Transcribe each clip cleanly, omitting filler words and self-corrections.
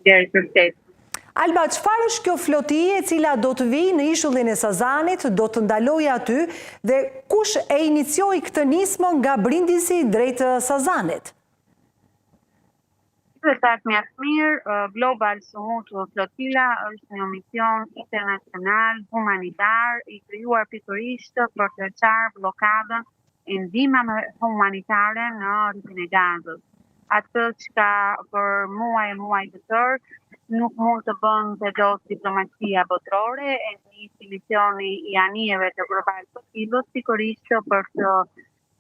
Faleminderit për ftesën. Alba, çfarë është kjo flotijë e cila do të vijë në ishullin e Sazanit, do të ndalojë aty dhe kush e inicioi këtë nismë nga Brindisi drejt Sazanit? Ju e thatë mjaft mirë, Global Sumud Flotilla është një mision internacional humanitar i krijuar pikërisht për të çarë bllokadën e ndihmave humanitare në Rripin e Gazës. Atë çka për muaj e muaj të tërë nuk mund të bënte dot diplomacia botërore, e nisi misioni i anijeve të Global Flotillës pikërisht për të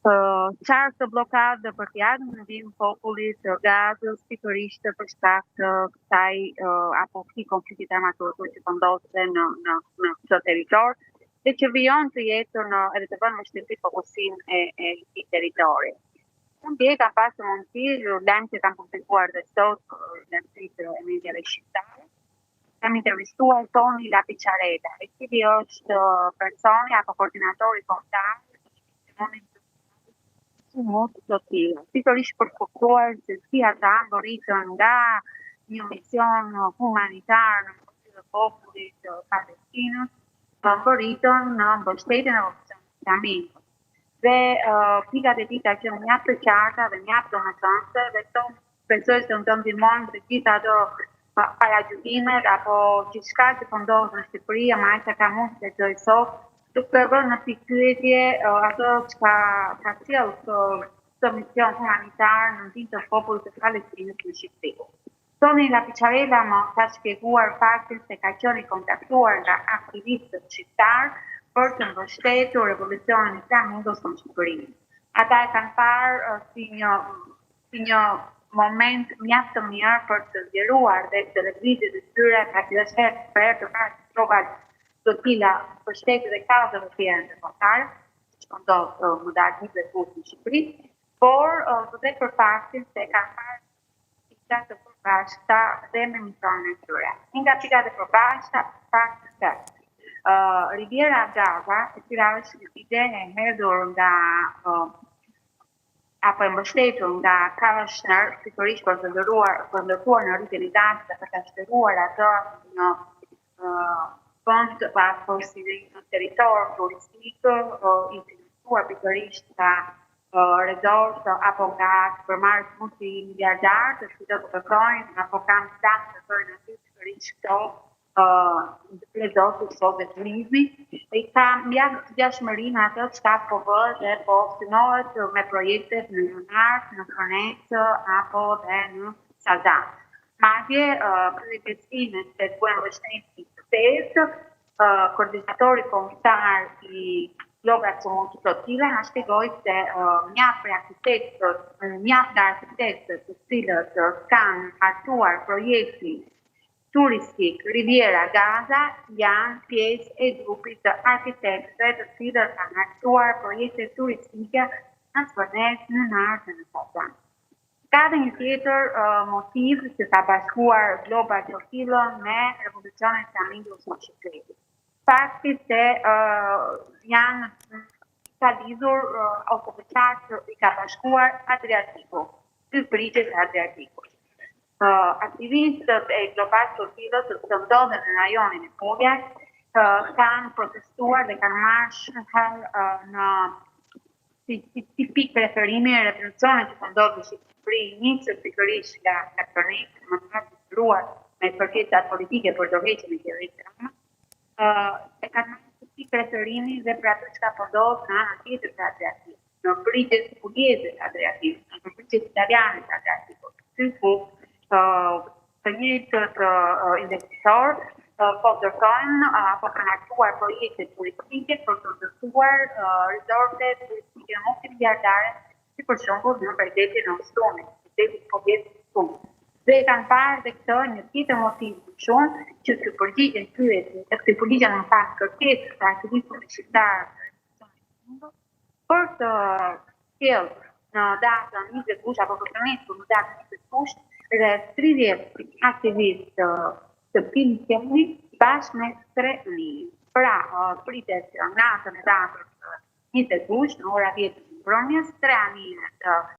çarë këtë bllokadë dhe për t'i ardhur në ndihmë popullit të Gazës pikërisht për shkak të kësaj apo këtij konflikti të armatosur që po ndodhte në në në këtë territor dhe që vijon të jetë në edhe të vënë në vështirësi popullsinë e e këtij territori. Unë dje kam pasur mundësi, lajm që kam publikuar dhe sot në sytë e mediave shqiptare, kam intervistuar Toni Lapiçarela, i cili është personi apo koordinatori kombëtar i Sumud Flotilla, pikërisht për të kuptuar se si ata mbërritën nga një mision humanitar në mbrojtje të popullit të Palestinës, mbërritën në mbështetjen e Revolucionit Islamik. Dhe uh, pikat e tij kanë qenë mjaft të qarta dhe mjaft domethënëse dhe këto besoj se do të ndihmojnë të gjitha ato paragjykimet apo gjithçka që po ndodh në Shqipëri, ama aq sa kam mund të lexoj sot, duke vënë në pikëpyetje ato çka ka sjellë këtë këtë mision humanitar në ndihmë të popullit të Palestinës në Shqipëri. Toni Lapiçarela më ka shpjeguar faktin se ka qenë i kontaktuar nga aktivistët shqiptarë për të mbështetur revolucionin e flamingos në Shqipëri. Ata e kanë parë si një si një moment mjaft të mirë për të zgjeruar dhe këtë lëvizje të tyre, pasi është herë për herë të parë që Global Flotilla mbështet dhe kauzat e tjera ndërkombëtare, siç po ndodh më datë 20 gusht në Shqipëri, por dhe për faktin se kanë parë pika të përbashkëta dhe me misionin e tyre. Një nga pikat e përbashkëta fakti se uh, Riviera Gaza, e cila është një ide e hedhur nga uh, apo e mbështetur nga Kushner, pikërisht për të ndëruar, për të ndërtuar në Rripin e Gazës dhe për ta shndërruar atë në vend apo si një territor turistik i financuar pikërisht nga resort apo nga sipërmarrës multimiliardarë të cilët kërkojnë apo kanë plan të ndërtojnë aty pikërisht këto resort sot dhe turizmi, i ka mjaft ngjashmëri me atë çka po bëhet dhe po synohet me projektet në Nartë, në Zvërnec apo dhe në Sazan. Madje, pyetjes time se ku e mbështetni këtë tezë, koordinatori kombëtar i Global Sumud Flotilla na shpjegoi se mjaft prej arkitektët, mjaft nga arkitektët të cilët kanë hartuar projektin turistik Riviera Gaza janë pjesë e grupit të arkitektëve të cilët kanë hartuar projekte turistike në Zvërnec, në Nartë dhe në Sazan. Ka dhe një tjetër motiv që ka bashkuar Global Flotillën me Revolucionin e Flamingos në Shqipëri. Fakti se janë ka lidhur ose më qartë i ka bashkuar Adriatiku, dy brigjet e Adriatikut. Aktivistët e Global Flotillës të ndodhen në rajonin e Puljas kanë protestuar dhe kanë marrë shumë herë në si si pikë referimi e revolucionit që po ndodh në Shqipëri, nisur pikërisht nga nga Zvërneci, më pas zgjeruar me kërkesat politike për dorëheqjen e qeverisë Rama, ë e kanë marrë si pikë referimi dhe për atë çka po ndodh në anën tjetër të Adriatikut, në brigjet puljeze të Adriatikut, në brigjet italiane të Adriatikut, aty ku të njëjtët investitorë po ndërtojnë apo kanë hartuar projekte turistike për të ndërtuar resorte turistike multimiliardare, si për shembull në bregdetin e Ostunit, bregdetin puljez të Ostunit. Dhe e kanë parë dhe këtë një tjetër motiv më shumë që t'i përgjigjen pyetjes, t'i përgjigjen në fakt kërkesës së aktivistëve shqiptarë për të sjellë në datën 20 gusht apo për të nisur në datën 20 gusht rreth 30 aktivistë të këtij misioni bashkë me tre anije. Pra, pritet natën e datës 20 gusht në ora 10 të mbrëmjes, tre anije të.